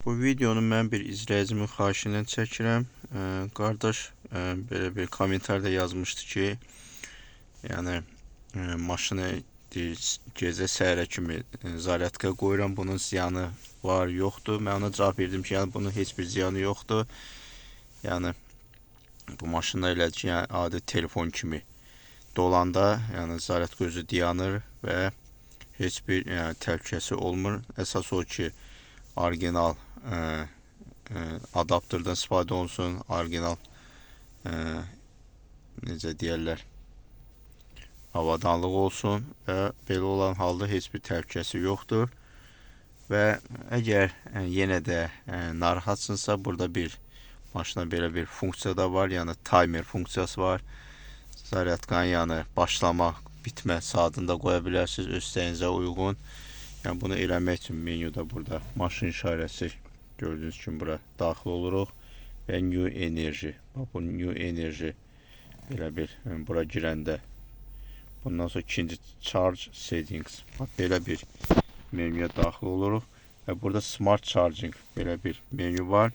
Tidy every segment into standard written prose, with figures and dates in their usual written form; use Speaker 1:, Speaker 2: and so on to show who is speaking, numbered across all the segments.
Speaker 1: Bu videonu mən bir izləyicimin xahişi ilə çəkirəm. Qardaş belə bir kommentarda yazmışdı ki, yəni maşını deyir, gecə səhərə kimi zaryadka qoyuram, bunun ziyanı var, yoxdur. Mən ona cavab verdim ki, yəni bunun heç bir ziyanı yoxdur. Yəni bu maşında elədir ki, yəni adi telefon kimi dolanda, yəni zaryadka özü dayanır və heç bir yəni təhlükəsi olmur. Əsas o ki, orijinal adaptördən istifadə olunsun, orijinal necə deyərlər, avadanlıq olsun və belə olan halda heç bir təhlükəsi yoxdur. Və əgər yenə də narahatsınsa, burada bir maşına belə bir funksiya da var, yəni timer funksiyası var. Zaryadkanın yəni başlama, bitmə saatını da qoya bilərsiniz öz istəyinizə uyğun. Yəni bunu eləmək üçün menyuda burada maşın işarəsi gördüyünüz kimi bura daxil oluruq və New Energy. Bax bu New Energy belə bir yəni bura girəndə bundan sonra ikinci Charge Settings. Bax belə bir menyuya daxil oluruq və burada Smart Charging belə bir menyu var.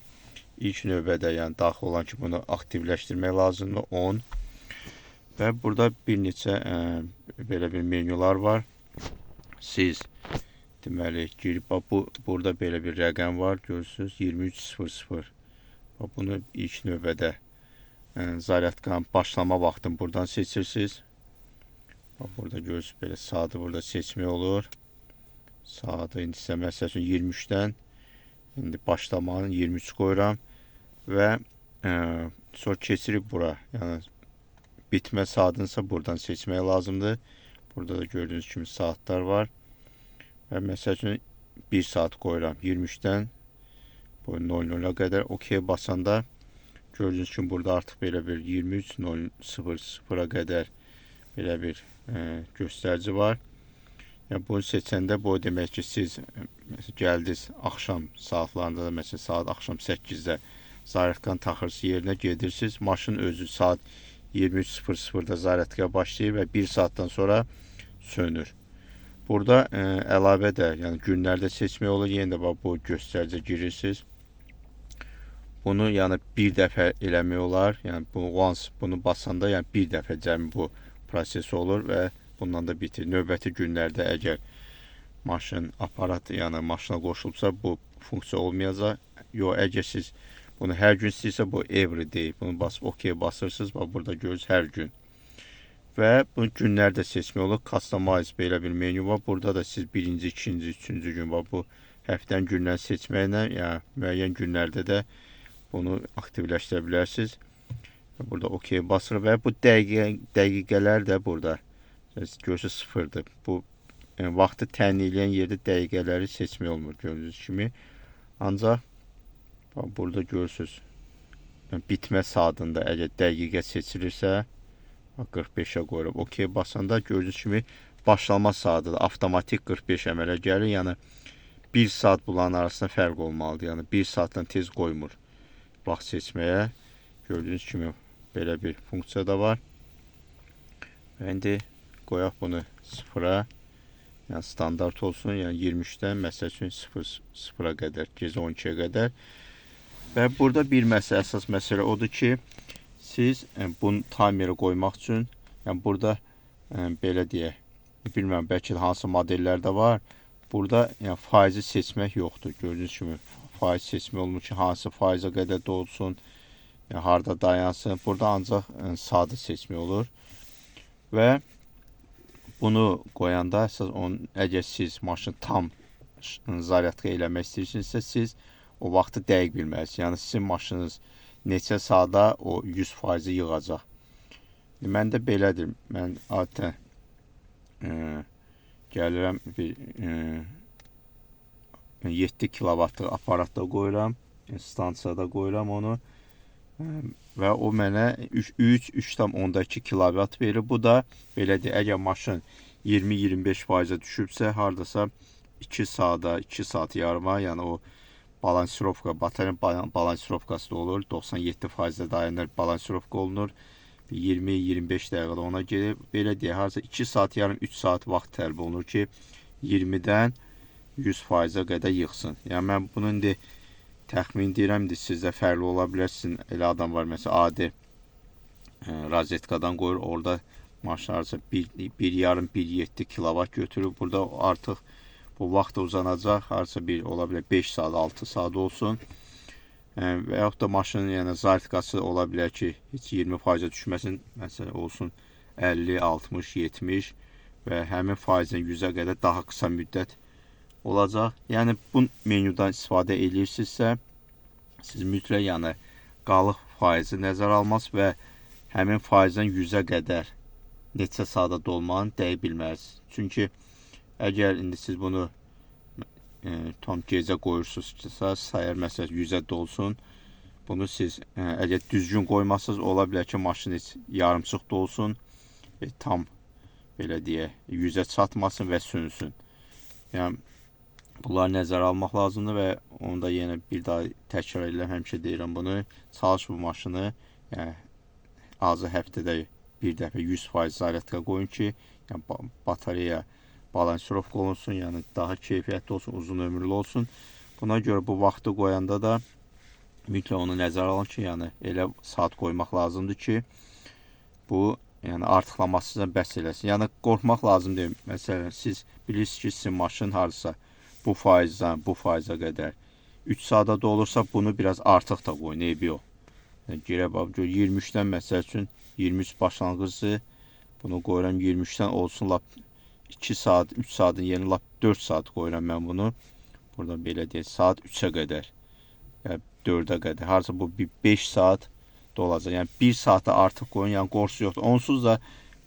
Speaker 1: İlk növbədə yəni daxil olan ki, bunu aktivləşdirmək lazımdır. On. Və burada bir neçə belə bir menyular var. Siz deməli girib bax bu burada belə bir rəqəm var, görürsünüz 23:00. Bax bunu ilk növbədə zaryadkanın başlama vaxtını buradan seçirsiniz. Bax burada görürsünüz belə saatı burada seçmək olur. Saatı indi sizə məsəl üçün 23-dən indi başlamanı 23 qoyuram və sonra keçirik bura. Yəni bitmə saatını isə buradan seçmək lazımdır. Burada da gördüyünüz kimi saatlar var. Və məsəl üçün 1 saat qoyuram. 23-dən bu 00-a qədər OK basanda gördüyünüz kimi burada artıq belə bir 23:00-a qədər belə bir göstərici var. Yəni bunu seçəndə bu o demək ki, siz məsələn gəldiniz axşam saatlarında da məsələn saat axşam 8-də zaryadkanı taxırsınız yerinə gedirsiniz. Maşın özü saat 23:00-da zaryadkaya başlayır və 1 saatdan sonra sönür. Burada əlavə də, yəni günlərdə seçmək olur. Yenə də bax bu göstəriciyə girirsiniz. Bunu yəni bir dəfə eləmək olar. Yəni bu once bunu basanda yəni bir dəfə cəmi bu proses olur və bundan da bitir. Növbəti günlərdə əgər maşın aparat yəni maşına qoşulubsa bu funksiya olmayacaq. Yox, əgər siz bunu hər gün istəyirsə bu every day. Bunu basıb OK basırsınız. Bax burada görürsünüz hər gün. Və bu günləri də seçmək olur. Customize belə bir menyu var. Burada da siz birinci, ikinci, üçüncü gün bax bu həftənin günlərini seçməklə, yəni müəyyən günlərdə də bunu aktivləşdirə bilərsiniz. Və burada OK basır və bu dəqiqələr də burada görürsünüz sıfırdır. Bu yəni vaxtı təyin edən yerdə dəqiqələri seçmək olmur gördüyünüz kimi. Ancaq bax burada görürsünüz. Yəni bitmə saatında əgər dəqiqə seçilirsə 45-ə qoyuram. OK basanda gördüyünüz kimi başlama saatı da avtomatik 45 əmələ gəlir. Yəni 1 saat bunların arasında fərq olmalıdır. Yəni 1 saatdan tez qoymur vaxt seçməyə. Gördüyünüz kimi belə bir funksiya da var. Və indi qoyaq bunu sıfıra. Yəni standart olsun. Yəni 23-dən məsəl üçün 0-a qədər, gecə 12-yə qədər. Və burada bir məsələ, əsas məsələ odur ki, siz bunu timeri qoymaq üçün, yəni burada belə deyək, bilmirəm, bəlkə də hansı modellərdə var. Burada yəni faizi seçmək yoxdur. Gördüyünüz kimi faiz seçmək olmur ki, hansı faizə qədər dolsun, yəni harda dayansın. Burada ancaq saatı seçmək olur. Və bunu qoyanda əsas onun, əgər siz maşını tam zaryadka eləmək istəyirsinizsə, siz o vaxtı dəqiq bilməlisiniz. Yəni sizin maşınınız neçə saata o 100%-i yığacaq. Məndə belədir. Mən adətən gəlirəm bir 7 kilovatlıq aparatda qoyuram, stansiyada qoyuram onu və o mənə 3,2 kilovat verir. Bu da belə deyək, əgər maşın 20-25 faizə düşübsə, hardasa 2 saata, 2 saat yarıma, yəni o balansirovka, batareyanın balansirovkası da olur. 97 faizdə dayanır, balansirovka olunur. 20-25 dəqiqədə ona gedir. Belə deyək, hardasa 2 saat yarım, 3 saat vaxt tələb olunur ki, 20-dən 100%-ə qədər yığsın. Yəni mən bunu indi Təxmin deyirəm, indi sizdə fərqli ola bilər. Sizin elə adam var, məsələn, adi rozetkadan qoyur, orada maşın harasa 1,5, 1,7 kilovat götürür. Burada artıq bu vaxt da uzanacaq, harasa bir ola bilər 5 saat, 6 saat olsun. Və yaxud da maşının yəni zaryadkası ola bilər ki, heç 20%-ə düşməsin, məsələn olsun 50, 60, 70 və həmin faizin 100-ə qədər daha qısa müddət olacaq. Yəni bu menyudan istifadə edirsinizsə, siz mütləq yəni qalıq faizi nəzərə almaz və həmin faizdən 100-ə qədər neçə saata dolmanı dəqiq bilməlisiniz. Çünki əgər indi siz bunu tam gecə qoyursunuzsa, sayar məsələn 100-ə dolsun. Bunu siz əgər düzgün qoymasınız, ola bilər ki, maşın heç yarımçıq dolsun, tam belə deyək, 100-ə çatmasın və sönsün. Yəni bunları nəzərə almaq lazımdır və onu da yenə bir daha təkrar edirəm, həmişə deyirəm bunu. Çalış bu maşını, yəni azı həftədə bir dəfə 100% zaryadka qoyun ki, yəni batareya balansirovka olunsun, yəni daha keyfiyyətli olsun, uzun ömürlü olsun. Buna görə bu vaxtı qoyanda da mütləq onu nəzərə alın ki, yəni elə saat qoymaq lazımdır ki, bu yəni artıqlamasına bəs eləsin. Yəni qorxmaq lazım deyil. Məsələn, siz bilirsiniz ki, sizin maşın harasa bu faizdən bu faizə qədər 3 saata dolursa, bunu biraz artıq da qoyun, eybi yox. Yəni, girə bax, gör 23-dən məsəl üçün 23 başlanğıcdır. Bunu qoyuram 23-dən olsun lap 2 saat, 3 saatın yerinə lap 4 saat qoyuram mən bunu. Burada belə deyək, saat 3-ə qədər, yəni 4-ə qədər. Harasa bu bir 5 saat dolacaq. Yəni 1 saata artıq qoyun, yəni qorxusu yoxdur. Onsuz da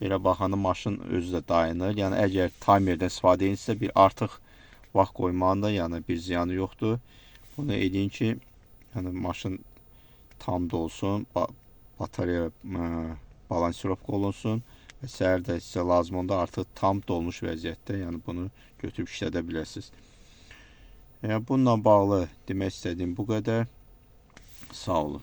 Speaker 1: belə baxanda maşın özü də dayanır. Yəni əgər taymerdən istifadə edirsinizsə, bir artıq vaxt qoymağın da yəni bir ziyanı yoxdur. Bunu eləyin ki, yəni maşın tam dolsun, batareya balansirovka olunsun və səhər də sizə lazım onda artıq tam dolmuş vəziyyətdə, yəni bunu götürüb işlədə biləsiniz. Yəni bununla bağlı demək istədiyim bu qədər. Sağ olun.